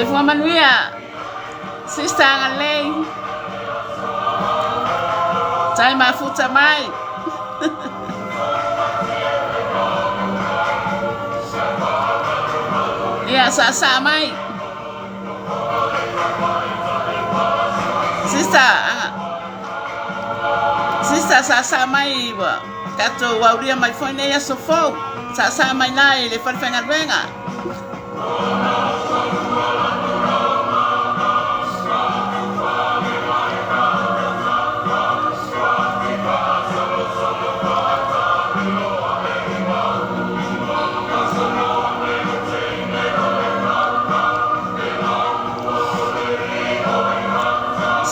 Soifua manuia, Sister Agalelei. Tai mafuta mai. Ia, saasaa mai. Sister, Sister saasaa mai ua tatou aulia mai foi nei aso fou. Saasaa mai la i le falefaigaluega.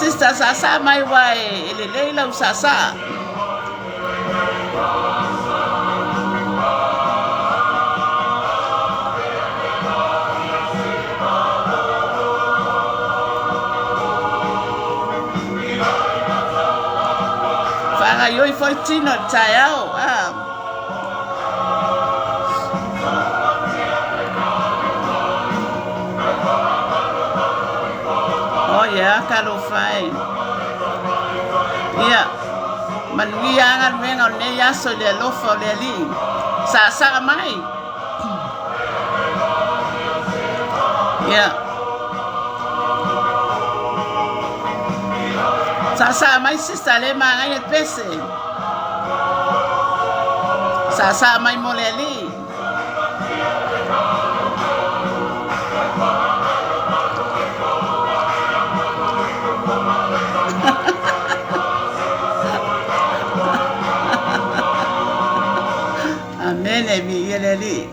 Sister saasaa mai ua e lelei lau saasaa. Faagaioi foi tino i le taeao. Ah. Oh yeah, talofa e. Ia, manuia lava galuega o lenei aso i le alofa o le Alii. Saasaa mai. Ia. Saasaa mai sister le magaia le pese. Saasaa mai mo le Alii. Amene, viia le Alii.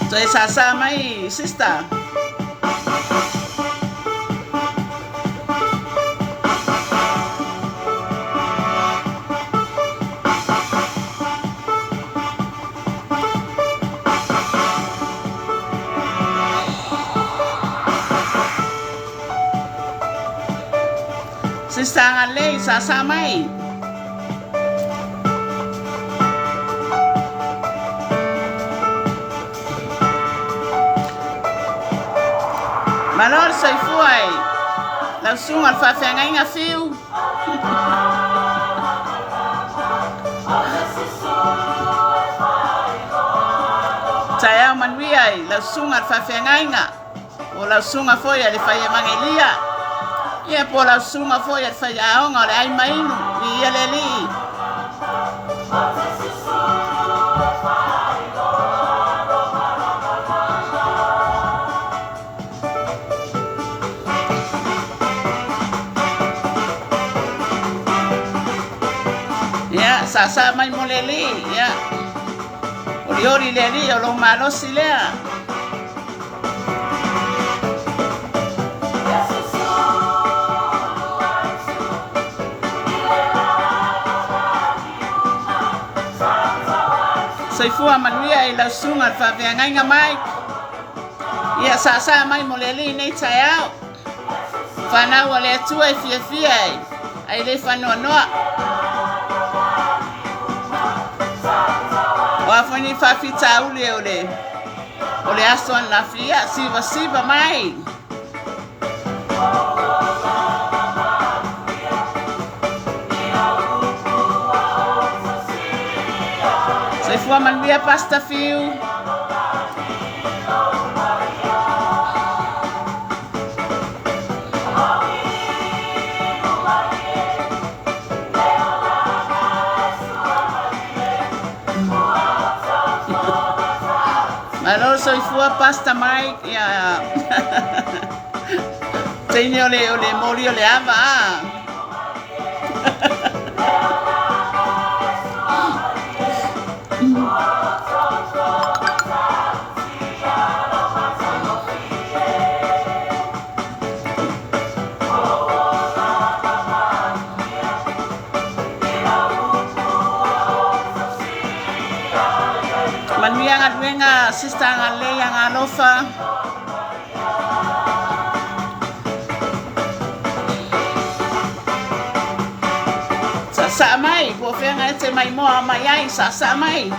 Toe sāsā mai, sister. Sister Agalelei, sāsā mai. Malo le soifua e lau susuga le faafeagaiga fiu. Taeao manuia i lau susuga le faafeagaiga, o lau susuga foi a le fai evangelia, ia po o lau susuga foi a le faiaoga o le ai mainu, viia le Alii. Ia, saasaa mai mo le Alii, ia. Olioli le Alii o lou malosi lea. Soifua manuia i lau susuga le faafeagaiga mai. Ia saasaa mai mo le Alii nei taeao. Fanau a le Atua e fiafia ai, ai le faanoanoa. O a foi ni faafitauli o le o le aso ananafi, ia sivasiva mai. Soifua manuia Pastor Fiu. Malo soifua Pastor Mike. Ia. Teine o le o le moli o le ava. Ah. galuega Sista Agalelei Agalofa. Saasaa mai, po o fea e te maimoa mai ai, saasaa mai.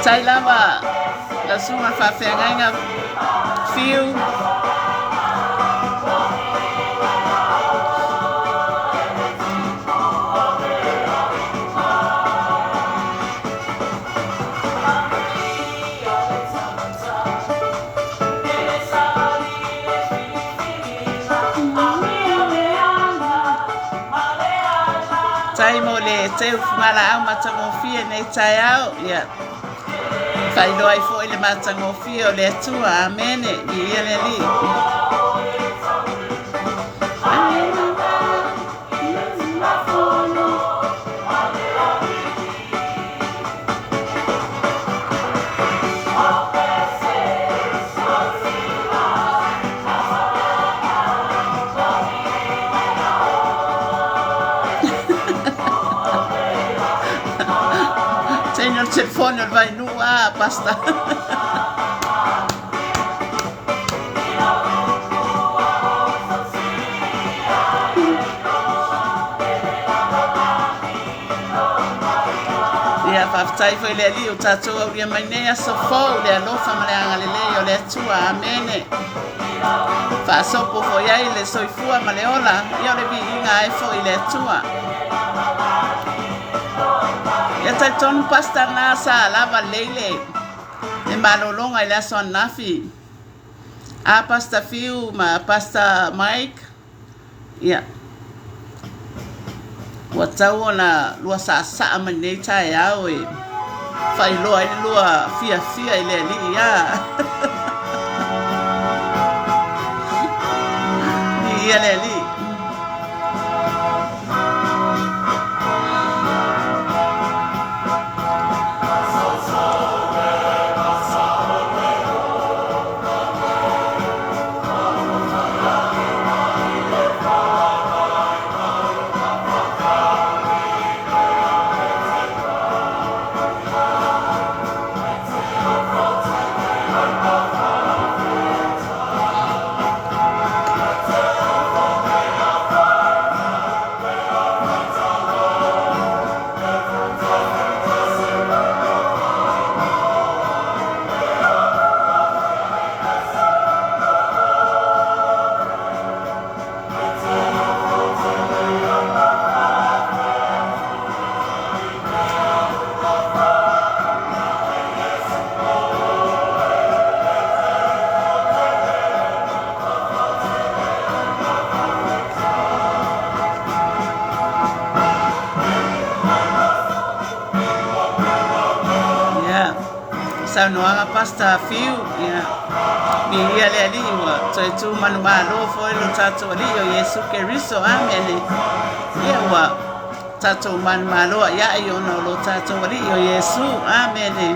Tai lava la susuga faafeagaiga Fiu. Tai mo le teu fugalaau matagofie nei taeao. Ia faailoa ai foi le matagofie o le Atua. Amene. Viia le Alii. Teine o le telefone o le vainuu a pasta. Ia faafetai foi le Alii o tatou aulia mai nei aso fou, le alofa ma le agalelei o le Atua. Amene. Faasopo foi ai le soifua ma le ola, ia o le viiga ai foi le Atua. Ia talitonu pasta na sa lava lelei le le malologa i le aso ananafi. A Pasta Fiu ma Pasta Mike, ia ua tau ona lua saasaa mai nei taeao e faailoa ai le lua fiafia i le Alii a. Viia le Alii. Ia, saunoaga Pastor Fiu, ia, viia le Alii ua toe tu manumalo foi lo tatou Alii o Iesu Keriso. Amene. Ia ua tatou manumalo a'ia'i ona o lo tatou Alii o Iesu. Amene.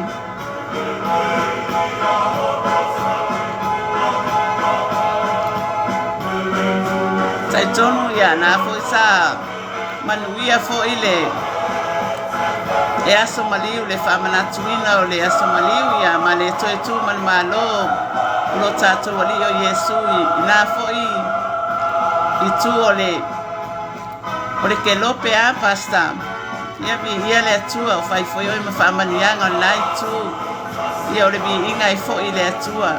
Talitonu ia na foi sa manuia foi le le aso maliu, le faamanatuina o le aso maliu ia ma le toe tu manumalo o lo tatou Alii o Iesu i na foi i tu o le o le kelope a pasta. Ia viia le Atua o fai foi oe ma faamanuiaga o lena itu. Ia o le viiga ai foi i le Atua.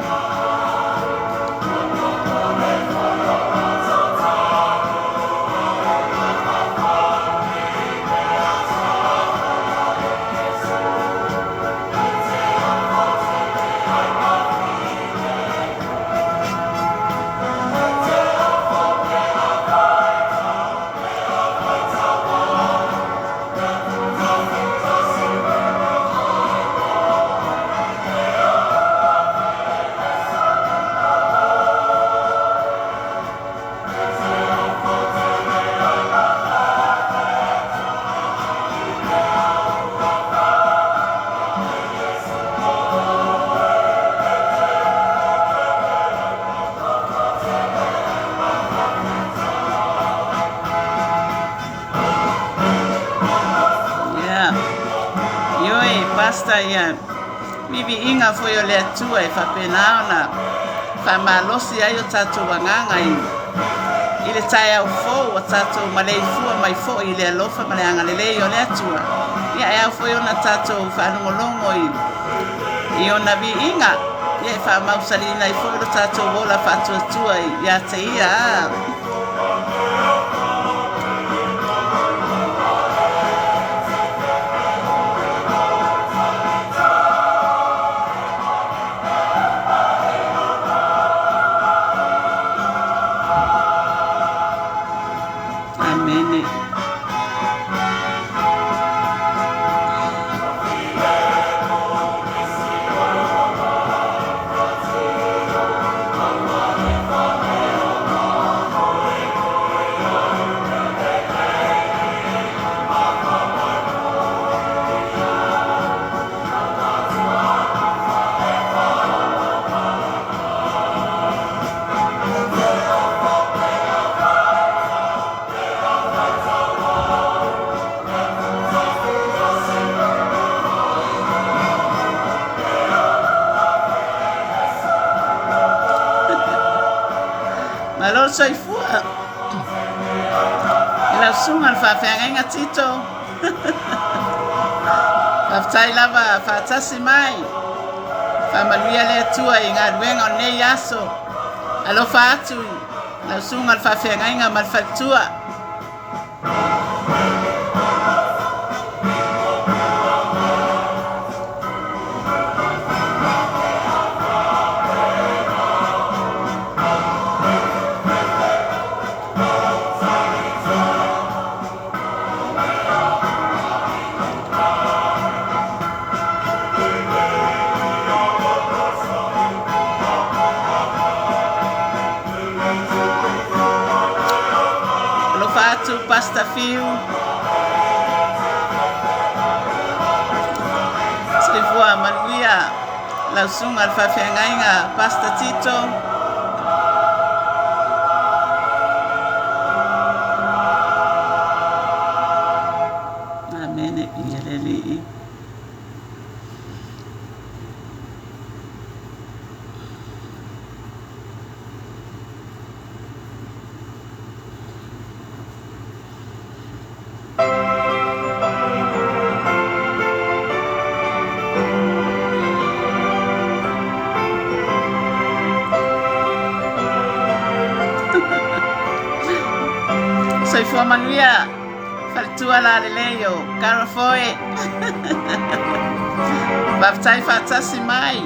Pastor, ia viviiga foi o le Atua e faapena ona faamalosi ai o tatou agaga i i le taeao fou ua tatou maleifua mai foi i le alofa ma le agalelei o le Atua. Ia e ao foi ona tatou faalogologo i i ona viiga, ia e faamausaliina ai foi lo tatou ola faatuatua ia te ia. Amene. Malo le soifua. I lau susuga le faafeagaiga Tito. Faafetai lava faatasi mai. Faamanuia le Atua i galuega o lenei aso. Alofa atu i lau susuga le faafeagaiga ma le faletua. Alofa atu Pastor Fiu. Soifua manuia lau susuga le faafeagaiga Pastor Tito. Amene ia le Alii. Soifua manuia, faletua lalelei o Carafoe. Faafetai faatasi mai.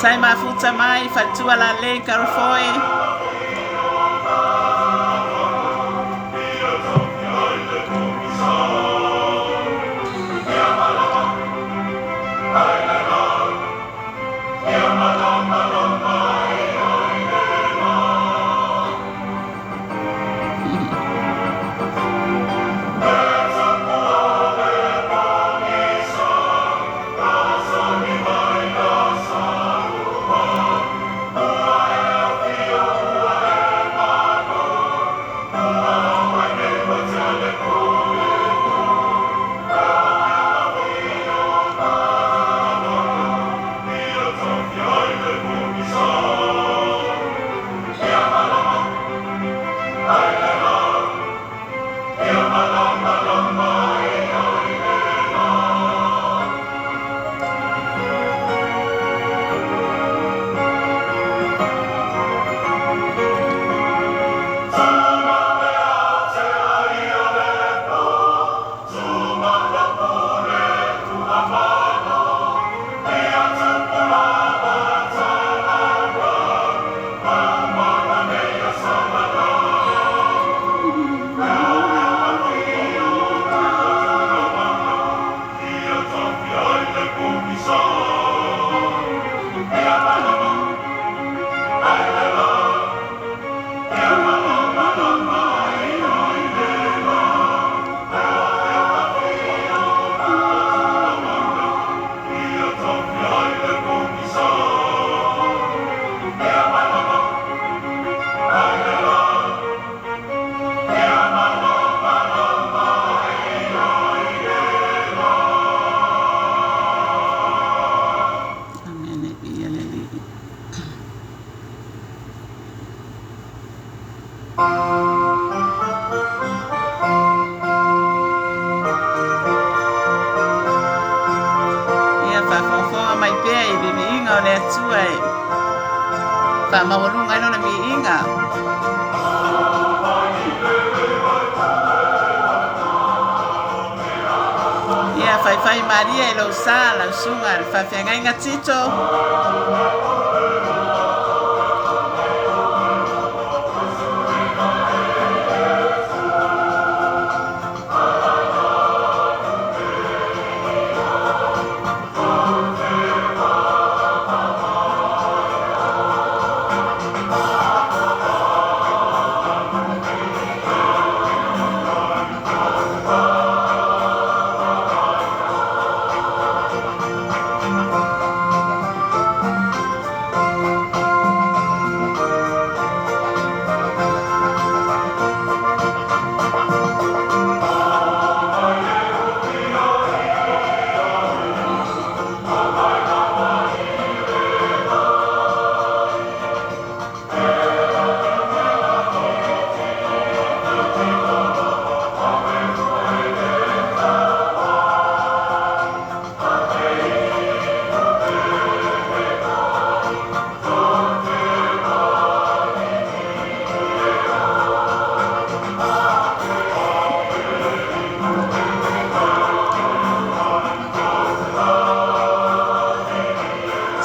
Tai mafuta mai, faletua lalelei Carafoe. Atua e faamaualuga ai lona viiga. Ia faifai malie i lou sa lau susuga i le faafeagaiga Tito.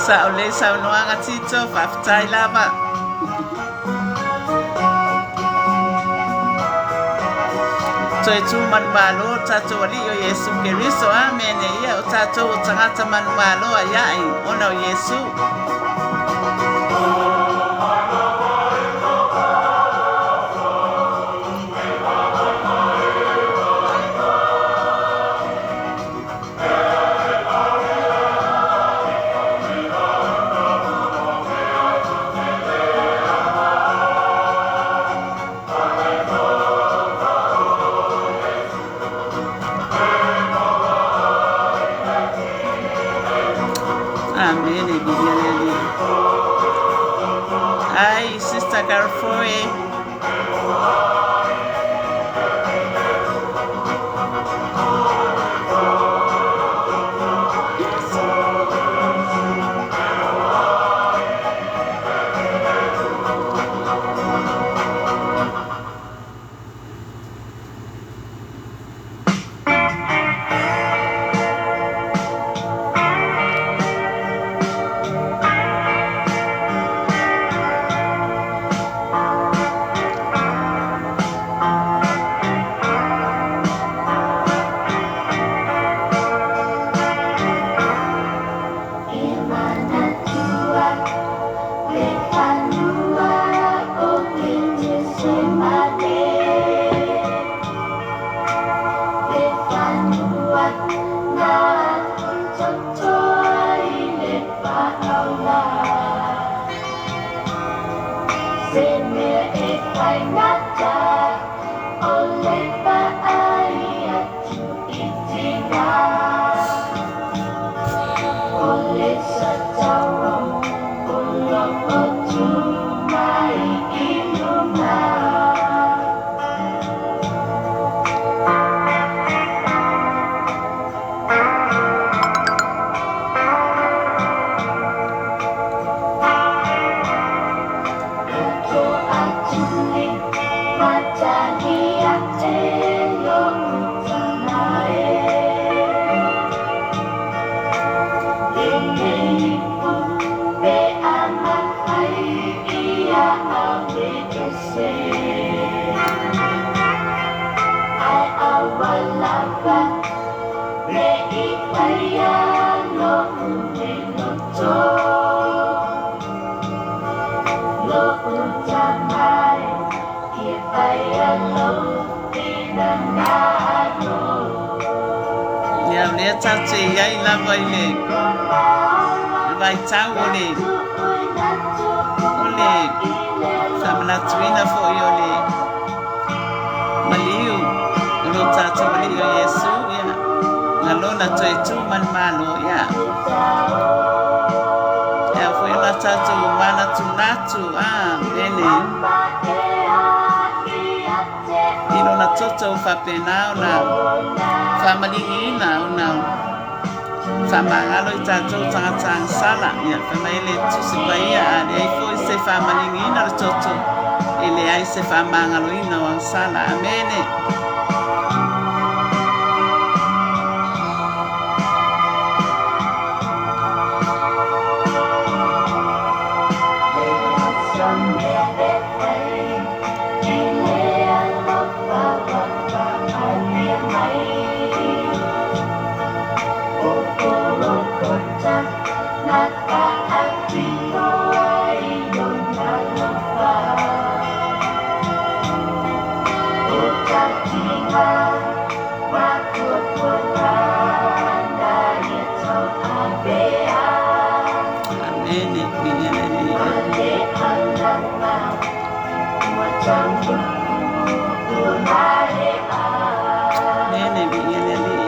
Sao lelei saunoaga Tito, faafetai lava. Toe tu manumalo tatou Alii o Iesu Keriso. Amene. Ia o tatou o tagata manumalo ai ai ona o Iesu. Amene. Viia le Alii. Ai, Sister Carfoe. Ia, o lea tatou te i ai lava i le vaitau o le o le faamanatuina foi o le maliu o lo tatou Alii o Iesu, ia, na lona toe tu ma le Malo, ia. Ia foi ona tatou manatunatu, amene, i lona toto ua faapena ona faamaligiina ona Faamagalo i tatou tagata agasala. Ia, fai mai le Tusi Paia, a leai foi se faamaligiina o le toto, e leai se faamagaloina o agasala. Amene. Amene. Viia le Alii. Amene. Viia le Alii.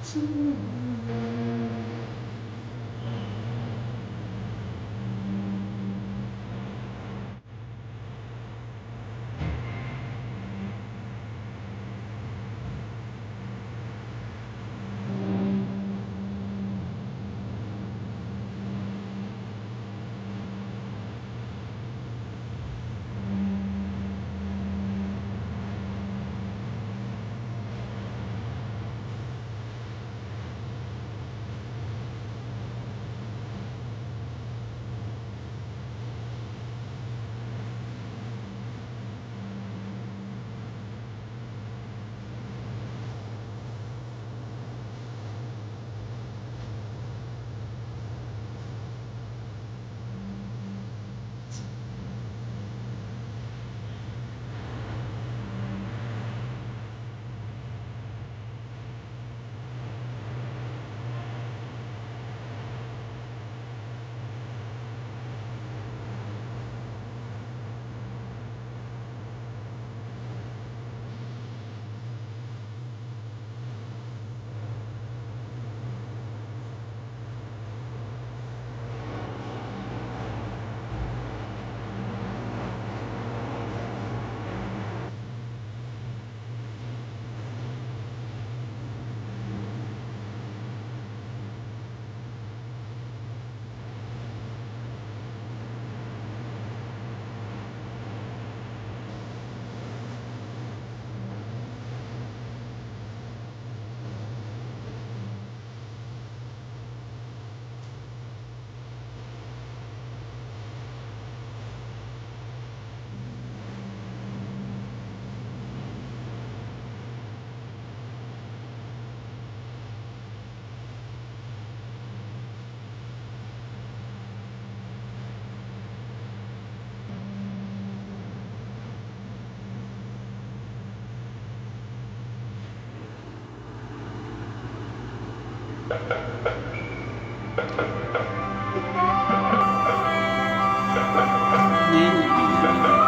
Amene, amene, amene.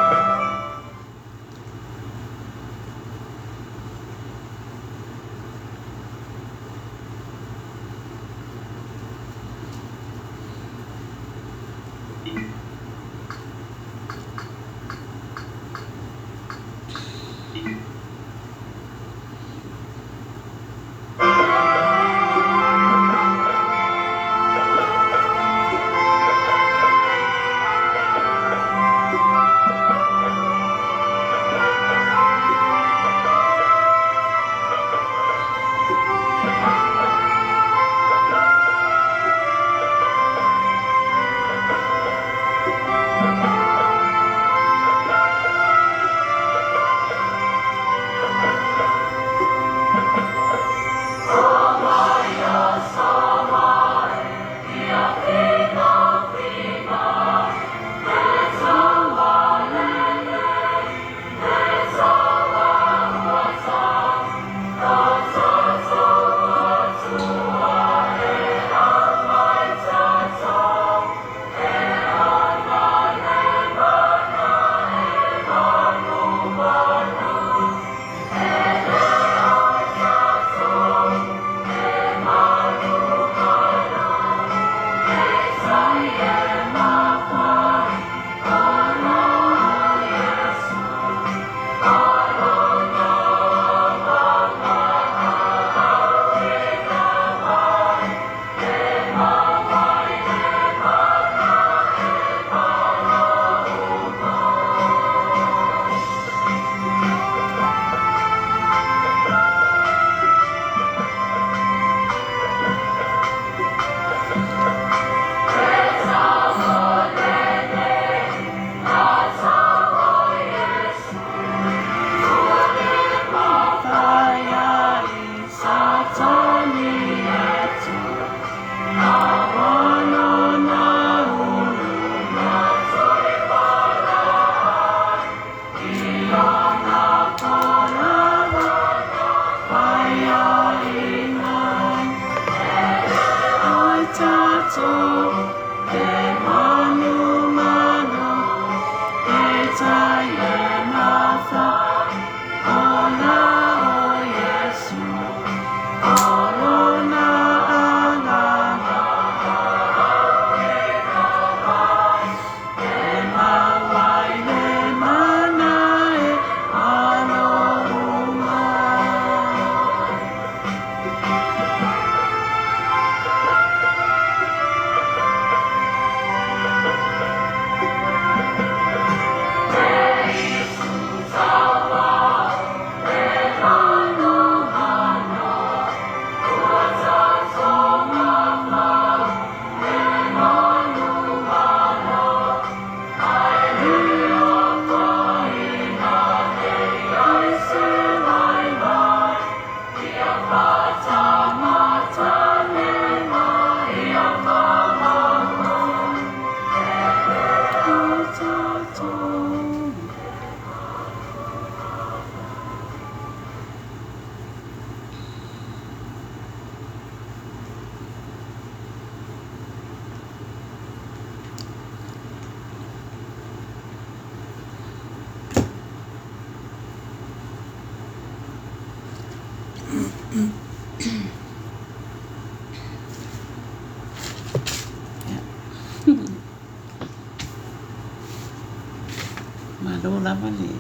lava le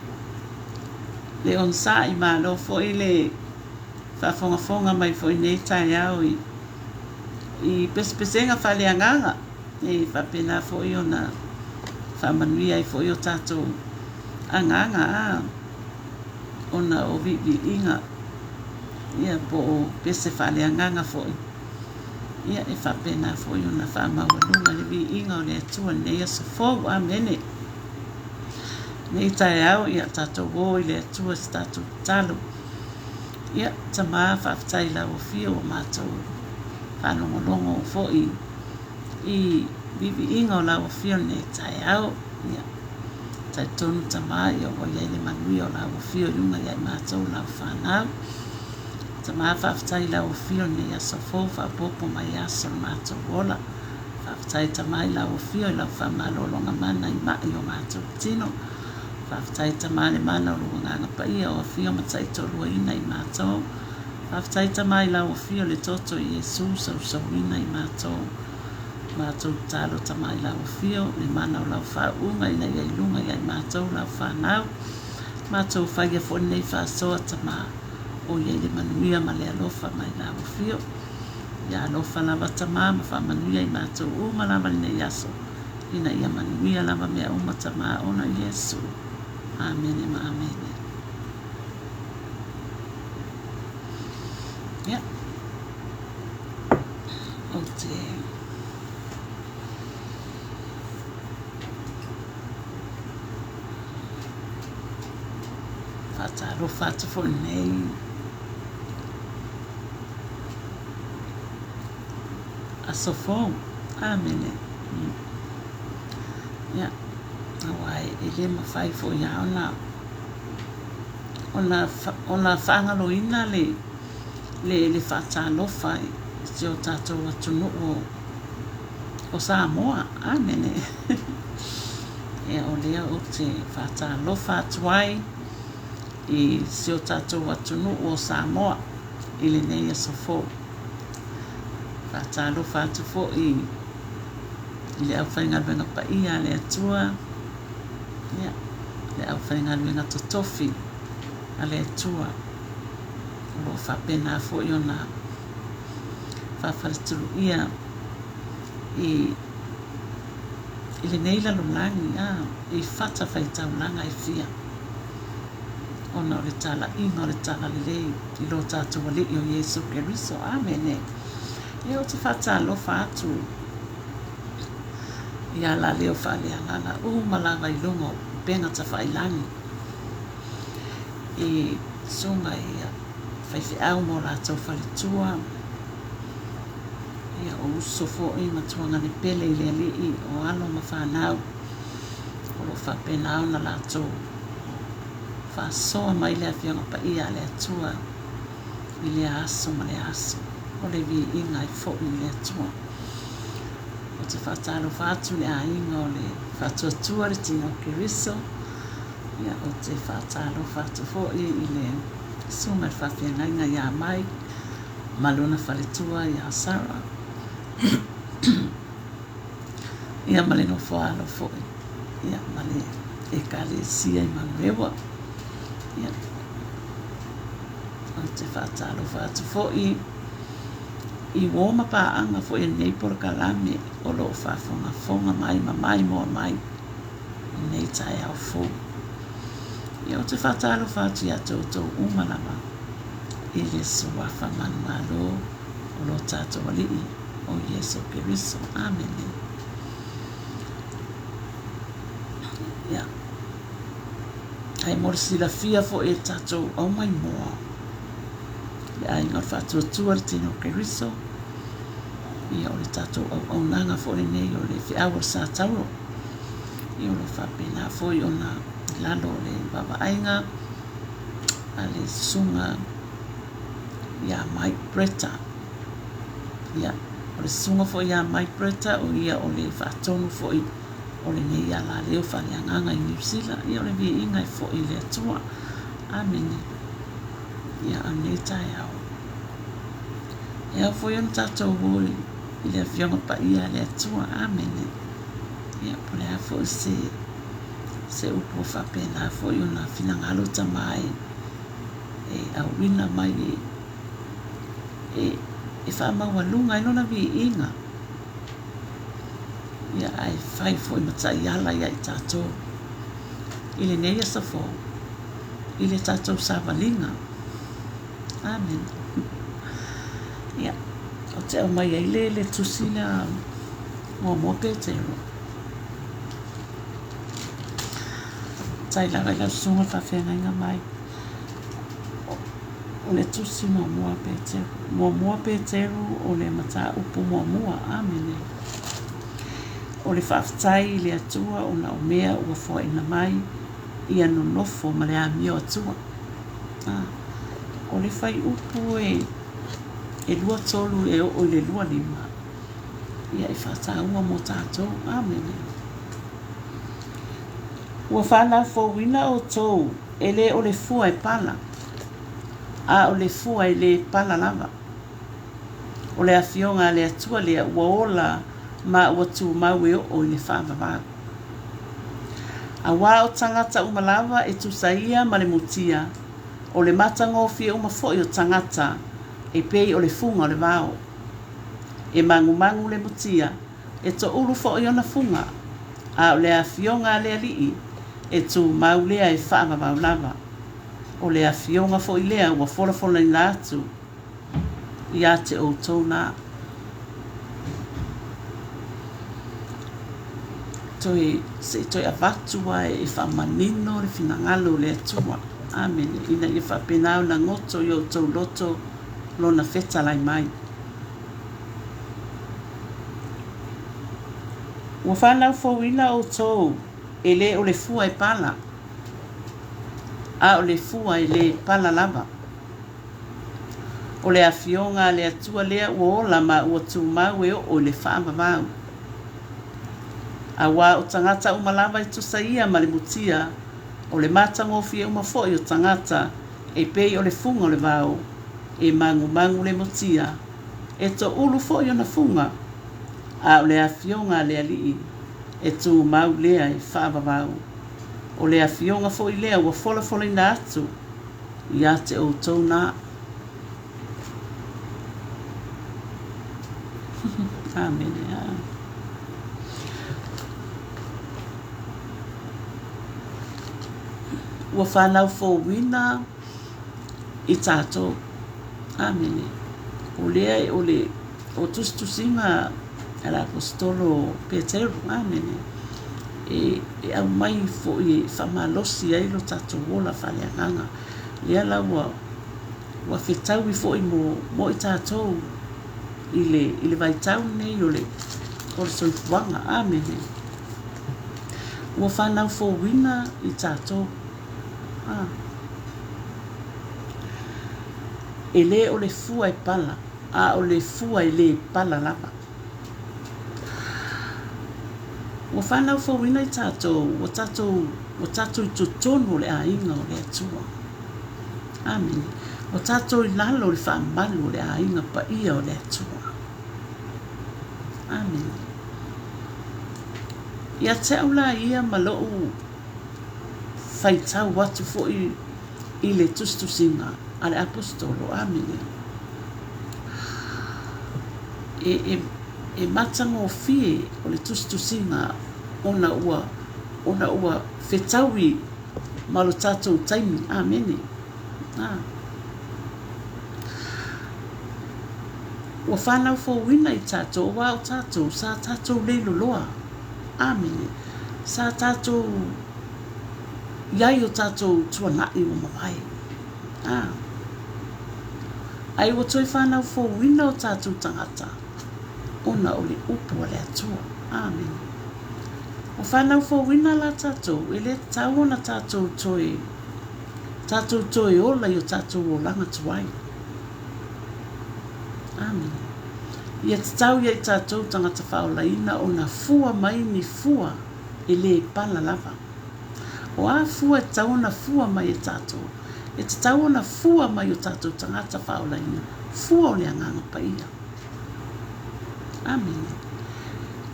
le onosai, malo foi le faafogafoga mai foi i lenei taeao i i pesepesega faaleagaga e faapena foi ona faamanuia ai foi o tatou agaga a ona o viiviiga ia po o pese faaleagaga foi ia e faapena foi ona faamaualuga le viiga o le Atua i lenei aso fou. Amene. Nei taeao ia tatou o i le Atua se tatou tatalo. Ia, Tama, faafetai i lau Afio ua matou faalogologo foi i viiviiga o lau Afio i lenei taeao. Ia, talitonu Tama, ia ua i ai le manuia o lau Afio i luga ia i matou lau fanau. Tama, faafetai i lau Afio i lenei aso fou, faaopoopo mai aso o le matou ola. Faafetai Tama i lau Afio i lau faamalologa mana i mai o matou tino. Faafetai Tama le mana o lou Agaga Paia o afio ma taitoaluaina i matou. Faafetai Tama i lau Afio le toto i Iesu sausauina i matou. Matou tatalo Tama i lau Afio le mana o lau faauuga ina ia i luga ia i matou lau fanau. Matou faia foi lenei faasoa Tama o i ai le manuia ma le alofa mai lau Afio. Ia alofa lava Tama ma faamanuia i matou uma lava lenei aso. Ina ia manuia lava mea uma Tama ona Iesu. Amene ma amene. Ia. Ou te faatalofa atu foi nei aso fou. Amene. Ia, aua e le mafai foi lava ona ona faagaloina le le faatalofa i si o tatou atunuu o Samoa. Amene. Ia, o lea ou te faatalofa atu ai i si o tatou atunuu o Samoa i lenei aso fou. Faatalofa atu foi i le aufaigaluega paia a le Atua, ia, le aufaigaluega totofi a le Atua o lo o faapena foi ona faafaletuluia i i lenei lalolagi a i fatafaitaulaga e fia ona o le talaiga o le talalelei i lo tatou Alii o Iesu Keriso. Amene. Ia ou te faatalofa atu i alaleo faaleagaga uma lava i luga o upega tafailagi i susuga i faifeau ma o latou faletua, ia o uso foi ma tuagane pele i le Alii, o alo ma fanau o lo o faapena ona latou faasoa mai le Afioga Paia a le Atua i lea aso ma lea aso. O le viiga e foi i le Atua. Ou te faatalofa atu i le aiga o le Faatuatua le Tino o Keriso. Ia, ou te faatalofa atu foi i le Susuga i le Faafeagaiga ia Mai ma lona faletua ia Sarah. Ia ma le nofoaalo foi ia ma le Ekalesia i Manurewa. Ia, ou te faatalofa atu foi i uō ma paaga foi o lenei polokalame o lo o faafogafoga mai ma maimoa mai i lenei taeao fou. Ia, ou te faatalofa atu ia te outou uma lava i le Suafa manumalo o lo tatou Alii o Iesu Keriso. Amene. Ia. Ae mo le silafia foi e tatou aumaimoa, le aiga o le faatuatua le tino o Keriso, ia o le tatou auaunaga foi lenei o le feau o le Satauro. Ia o lo o faapena foi ona i lalo o le vaavaaiga a le susuga ia Mike Bretta. Ia, o le susuga foi ia Mike Bretta, o ia o le faatonu foi o lenei alaleo faaleagaga i Niu Sila. Ia, o le viiga e foi i le Atua. Amene. Ia, a lenei taeao. E ao foi ona tatou o i le Afioga Paia a le Atua. Amene. Ia, po o le a foi se Se upu e faapena foi ona finagalo tama e e auina mai e e e faamaualuga ai lona viiga, ia ae fai foi ma taiala ia i tatou i lenei aso fou i le tatou savaliga. Amene. Ia, ou te aumai ai le le tusi lea muamua Petero. Tai lava i lau susuga faafeagaiga mai. O le tusi muamua Petero. Muamua Petero o le mataupu muamua. Amene. O le faafetai i le Atua ona o mea ua foaina mai ia nonofo ma le amio Atua. A, o le fuaiupu e e 23 e oo i le 25, ia e faataua mo tatou. Amene. Ua fanau fouina outou, e le o le fua e pala, a o le fua e le pala lava. O le Afioga a le Atua lea ua ola ma ua tumau e oo i le faavavau. Auā o tagata uma lava e tusa ia ma le mutia, o le matagofie uma foi o tagata e pei o le fuga o le vao. E magumagu le mutia, e toulu foi ona fuga, a o le afioga a le Alii, e tumau lea e faavavau lava. O le afioga foi lea ua folafolaina atu ia te outou la. Toe, se i toe avatu lava e faamanino le finagalo o le Atua. Amene. Ina ia faapena ona goto i outou loto Lona fetalai mai. Ua fanau fouina outou, e le o le fua e pala, a o le fua e le pala lava. O le Afioga a le Atua lea ua ola ma ua tumau e oo i le faavavau. Auā o tagata uma lava e tusa ia ma le mutia, o le matagofie uma foi o tagata e pei o le fuga o le vao, e magumagu le mutia, e toulu foi ona fuga, a o le Afioga a le Alii e tumau lea e faavavau. O le Afioga foi lea ua folafolaina atu ia te outou na. Amene. Ua fanau fouina i tatou. Amene. O lea o le o tusitusiga a le Aposetolo Peteru. Amene. E, e aumai foi e faamalosi ai lo tatou ola faaleagaga. Lea la ua ua fetaui foi mo, mo i tatou i le, i le vaitau lenei o le, o le soifuaga. Amene. Ua fanau fouina i tatou. Ah. E le o le fua e pala, a o le fua e le pala lava. Ua fanau fouina i tatou, ua tatou, ua tatou i totonu o le aiga o le Atua. Amene. Ua tatou i lalo o le faamalu o le aiga paia o le Atua. Amene. Ia te au la ia ma lou faitau atu foi i le tusitusiga a le Aposetolo. Amene. E, e, e matagofie o le tusitusiga ona ua, ona ua fetaui ma lo tatou taimi. Amene. A. Ua fanau fouina i tatou, auā o tatou, sa tatou leiloloa. Amene. Sa tatou i ai o tatou tuanai ua mavae. A. Ae ua toe fanau fouina o tatou tagata ona o le upu a le Atua. Amene. Ua fanau fouina la tatou, e le tatau ona tatou toe, tatou toe ola i o tatou olaga tuai. Amene. Ia tatau ia i tatou tagata faaolaina ona fua mai ni fua e le pala lava. O a fua e tatau ona fua mai e tatou? E tatau ona fua mai o tatou tagata faaolaina, fua o le Agaga Paia. Amene.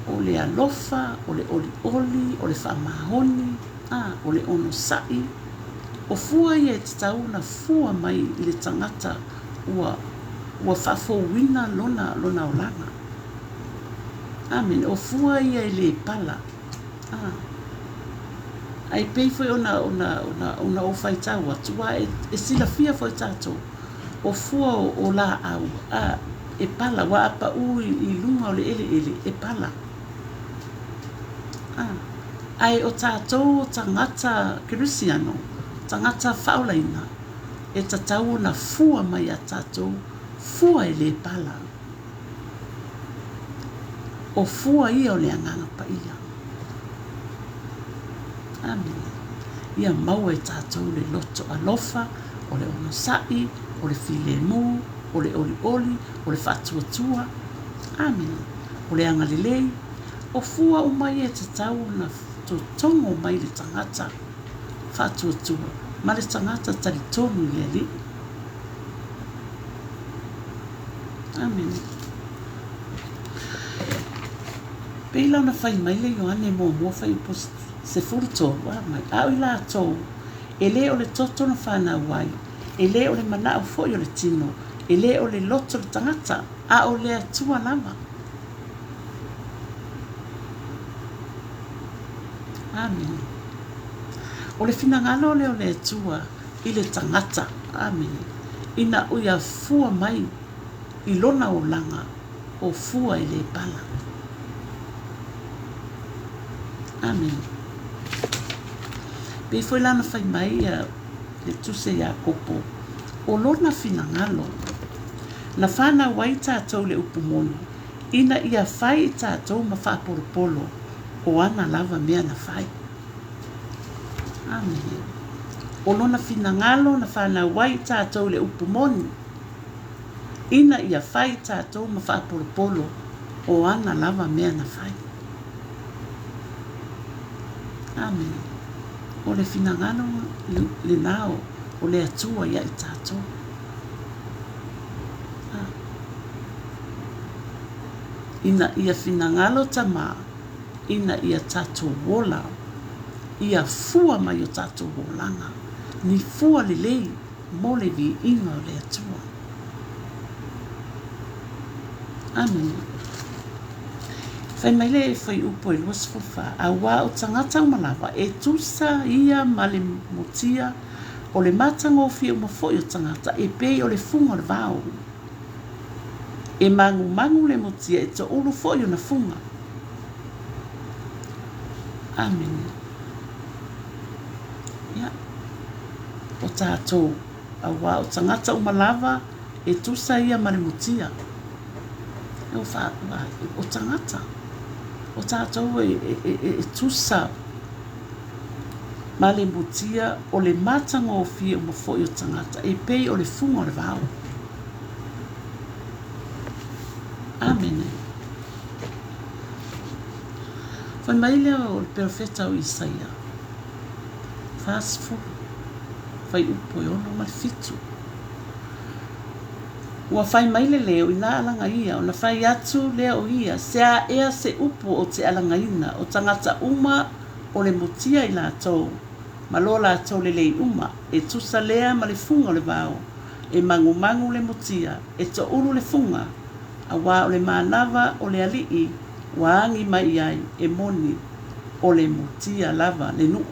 O le alofa, o le olioli, o le faamaoni. Ā, o le onosai, o fua ia e tatau ona fua mai i le tagata ua, ua faafouina lona, lona olaga. Amene. O fua ia e le pala. Ā. Ae pei foi ona, ona, ona, ona ou faitau atu, aua e, e silafia foi tatou, o fua o, o laau, ā, e pala, aua a pau i, i luga o le eleele, e pala. Ā. Ae o tatou o tagata Kerisiano, tagata faaolaina, e tatau ona fua mai a tatou fua e le pala. O fua ia o le Agaga Paia. Amene. Ia maua e tatou le loto alofa, o le onosai, o le filemu, o le olioli, o le faatuatua. Amene. O le agalelei, o fua uma ia e tatau ona totogo mai le tagata faatuatua ma le tagata talitonu i le Alii. Amene. Pei la ona fai mai le Ioane muamua fuaiupu 13, a mai, A o i latou e lē o le toto na fanau ai, e lē o le manao foi o le tino, e lē o le loto o le tagata, a o le Atua lava. Amene. O le finagalo lea o le Atua i le tagata, amene, ina ia fua mai i lona olaga o fua e le pala. Amene. Pei foi la ona fai mai ia le tusi a Iakopo, o lona finagalo, na fanau ai tatou le upu moni, ina ia fai i tatou ma faapolopolo o ana lava mea na fai. Amene. O lona finagalo na fanau ai i tatou le upu moni, ina ia fai i tatou ma faapolopolo o ana lava mea na fai. Amene. O le finagalo lena o le Atua ia i tatou. Ina ia finagalo Tama, ina ia tatou ola, ia fua mai o tatou olaga, ni fua lelei mo le viiga o le Atua. Amene. Fai mai le fuaiupu e 24, Auā o tagata uma lava, e tusa ia ma le mutia, o le matagofie uma foi o tagata, e pei o le fuga o le vao. E magumagu le mutia, e toulu foi ona fuga. Amene. Ia, o tatou, auā o tagata uma lava, e tusa ia ma le mutia. O, wha, o tagata, o tatou e, e, e, e tusa ma le mutia o le matagofie uma foi o tagata, e pei o le fuga o le vao. Amene. Fai mai lea o le perofeta o Isaia, 40, fuaiupu e 6 ma le 7. Ua fai mai le leo inā alaga ia, ona fai atu lea o ia, Se a ea se upu ou te alagaina, o tagata uma o le mutia i latou, ma lo latou lelei uma, e tusa lea ma le fuga o le vao, e magumagu le mutia, e toulu le fuga, auā o le manava o le alii ua agi mai i ai, e moni, o le mutia lava le nuu.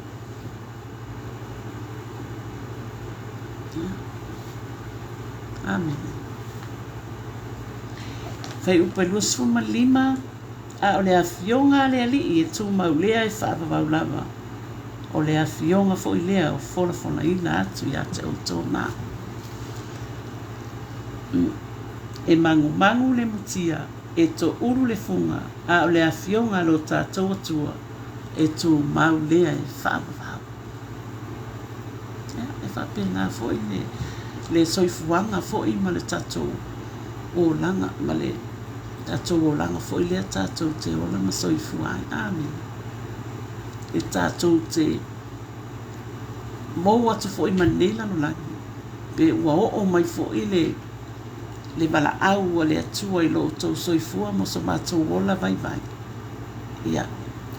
Amene. Fuaiupu e 25, A o le afioga a le Alii e tumau lea e faavavau lava, o le afioga foi lea o folafolaina atu ia te outou na. E magumagu le mutia, e toulu le fuga, a o le afioga a lo tatou Atua e tumau lea e faavavau. Ia, e faapena foi le, le soifuaga foi ma le tatou olaga, ma le tatou olaga foi lea tatou te ola ma soifua ai. Amene. E tatou te mou atu foi ma lenei lalolagi, pe ua oo mai foi le, le valaau a le Atua i lo outou soifua ma so matou ola vaivai. Ia,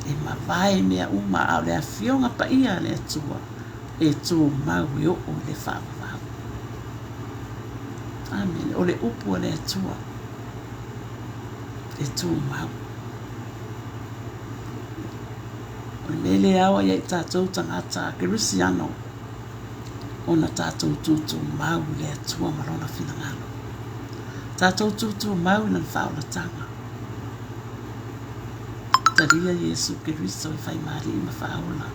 E mavae mea uma, a o le Afioga Paia a le Atua e tumau e oo i le faavavau. Amene. O le upu a le Atua e tumau. O le mea lea e ao ai ia i tatou tagata kerisiano ona tatou tutumau i le Atua ma Lona finagalo. Tatou tutumau i Lana faaolataga. Talia Iesu Keriso e faimalii ma faaola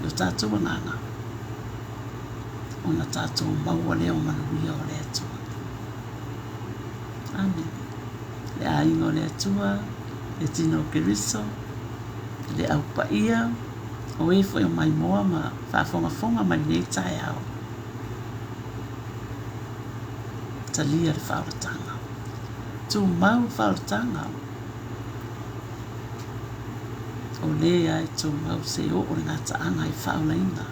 i o tatou agaga, ona tatou maua lea o manuia o le Atua. Amene. Le aiga o le Atua, le tino o Keriso, le au paia, o e foi o maimoa ma faafogafoga mai lenei taeao. Talia le faaolataga. Tumau le faaolataga. O lea e tumau se oo le gataaga e faaolaina.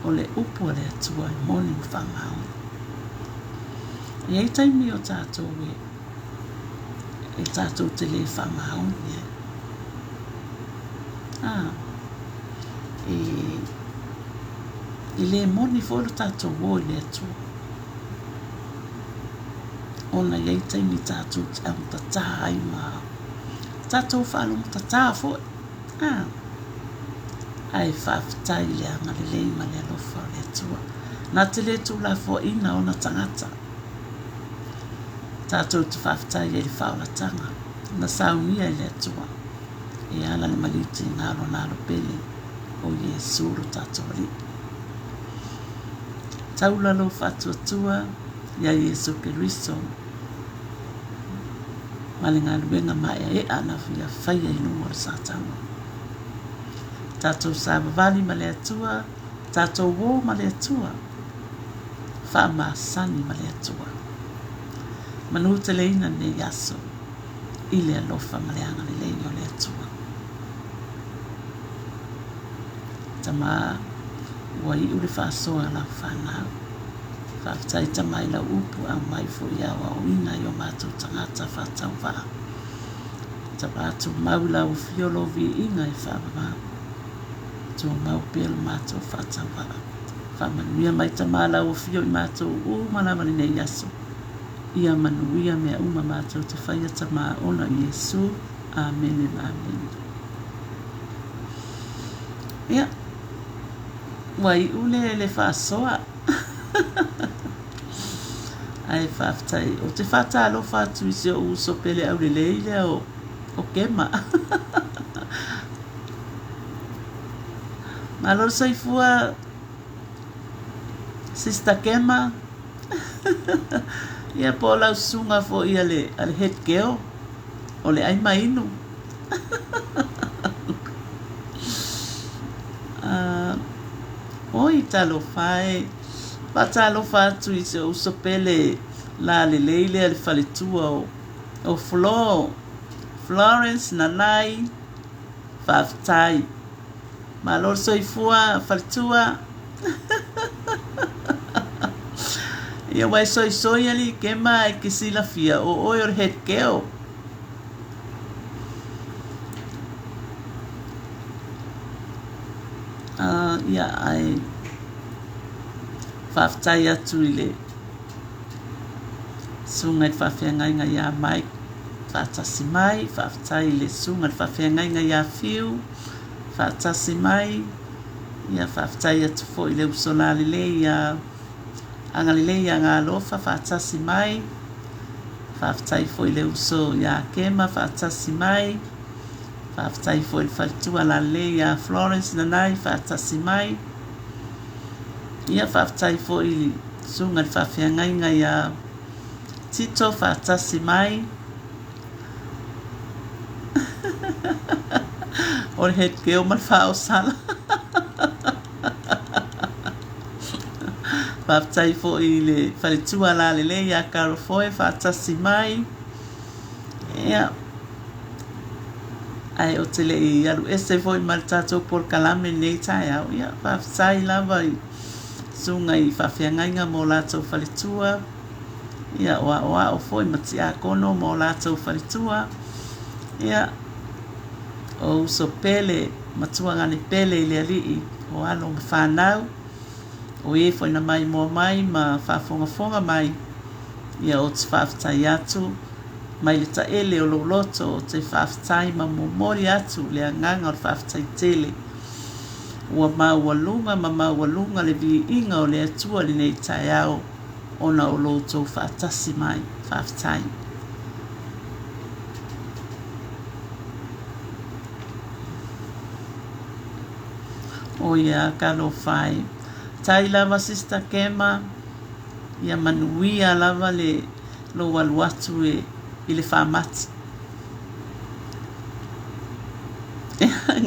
O le upu a le Atua e moni ma faamaoni. E i ai taimi o tatou e e tatou te le faamaoni ai. A, e, e le moni foi lo tatou o i le Atua. Ona e i ai taimi tatou te autatā ai ma tatou faalogotatā foi. A, ae faafetai i le agalelei ma le alofa o le Atua, na te le tuulafoaiina ona tagata. Tatou te faafetai ai i le faaolataga na saunia e le Atua e ala le maliu tiga o Lona Alo pele, o Iesu lo tatou Alii. Taula lou faatuatua iā Iesu Keriso ma le galuega maeaea na Ia faia i luga o le Satana. Tatou savavali ma le Atua, tatou ō ma le Atua, faamasani ma le Atua. Manuteleina lenei aso i le alofa ma le agalelei o le Atua. Tama, ua iu le faasoa a lau fanau. Faafetai Tama i lau upu aumai foi e aoaoina i o matou tagata faatauvaa. Tama, tumau i lau afio lou viiga e faavavau. Tumau pea lo matou faatauvaa. Faamanuia mai Tama lau afio i matou uma lava lenei aso. Ia manuia mea uma matou te faia Tama ona o Iesu. Amene ma amene. Ia, ua iu le, le faasoa. Ae faafetai, ou te faatalofa atu i si ou uso pele aulelei lea o, o Kema. Malo le soifua, Sister Kema. Ia po o lau susuga foi a le, a le head girl, o le ai mainu. Uh, oi, talofa e. Faatalofa atu i si ou uso pele lalelei lea le faletua o, o Flo, Florence Nanai, faafetai. Malo le soifua faletua. Ia ua e soisoi alii Kema e ke silafia o oe o le head girl. Uh, ia, ae faafetai atu i le susuga i le faafeagaiga ia Mike faatasi mai, faafetai i le susuga i le faafeagaiga ia Fiu faatasi mai, ia faafetai atu foi i le uso lalelei ia Agalelei ia Galofa faatasi mai, faafetai foi i le uso ia Kema faatasi mai, faafetai foi i le faletua lalelei ia Florence Nanai faatasi mai, ia faafetai foi i le susuga i le faafeagaiga ia Tito faatasi mai. O le head girl ma le faaosala. Faafetai foi i le faletua lalelei ia Carol Foy faatasi mai. Ia, ae ou te le i alu ese foi ma le tatou polokalame i lenei taeao, ia faafetai lava i susuga i faafeagaiga ma o latou faletua, ia o aoao foi ma tiakono ma o latou faletua. Ia, O uso pele ma tuagane pele i le Alii, o alo ma fanau, o e foi na maimoa mai ma faafogafoga mai, ia ou te faafetai atu mai le taele o lou loto, ou te faafetai ma momoli atu le agaga o le faafetai tele. Ua maualuga ma maualuga le viiga o le Atua i lenei taeao ona o lo outou faatasi mai. Faafetai. O ia talofa e. Tai lava Sister Kema, ia manuia lava le lou alu atu e i le faamati.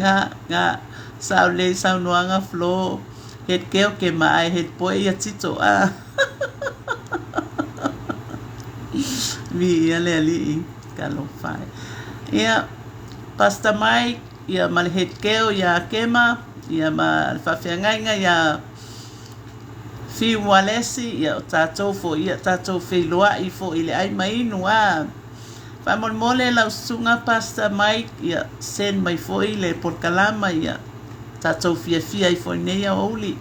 Nga, nga, sao lelei saunoaga Flo, head girl Kema ae head boy ia Tito a. Viia le Alii, talofa e. Ia, Pastor Mike, ia ma le head girl ia Kema, ia ma le faafeagaiga ia Fiu Alesi, ia o tatou foi, ia tatou feiloai foi i le ai ma inu a. Faamolemole lau susuga Pastor Mike, ia send mai foi le polokalama ia tatou fiafia ai foi i lenei aoauli.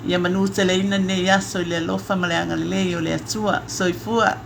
Ia manuteleina lenei aso i le alofa ma le agalelei o le Atua. Soifua.